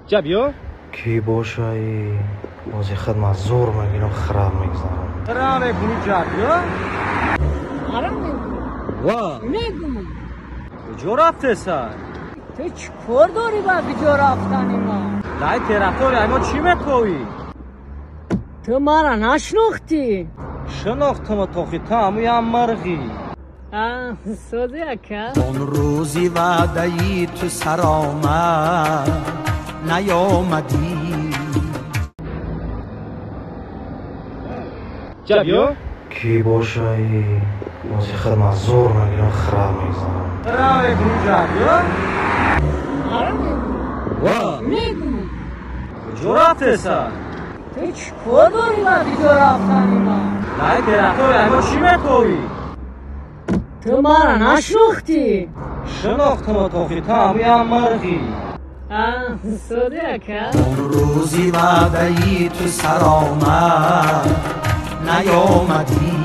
Ҷа биё. Кӣ бошаи? Ози хидмат зур мегирам, хираб мегзарам. Хира мекунӣ, ҷа биё. Ара мегум. Ва. Мегум. Куҷо рафтеса? Ту чӣ кор дорӣ ба куҷо рафтани ман? Дай территорияи мо чӣ мековӣ? Ту мара нашинохтӣ? Шинохтама, тохи ту ҳамуям мирғӣ. Сози, ака. Он рӯзи ваъдаи ту саромад, наёмадӣ. Ҷа биё. Кӣ бошаи? Ози хидмат зур мегирам, хираб мегзарам. Хира мекунӣ, ҷа биё. Ара мегум. Ва. Мегум. Куҷо рафтеса? Ту чӣ кор дорӣ ба куҷо рафтани ман? Дай территорияи мо чӣ мековӣ? Ту мара нашинохтӣ? Шинохтама, тохи ту ҳамуям мирғӣ. Сози, ака. Он рӯзи ваъдаи ту саромад, наёмадӣ.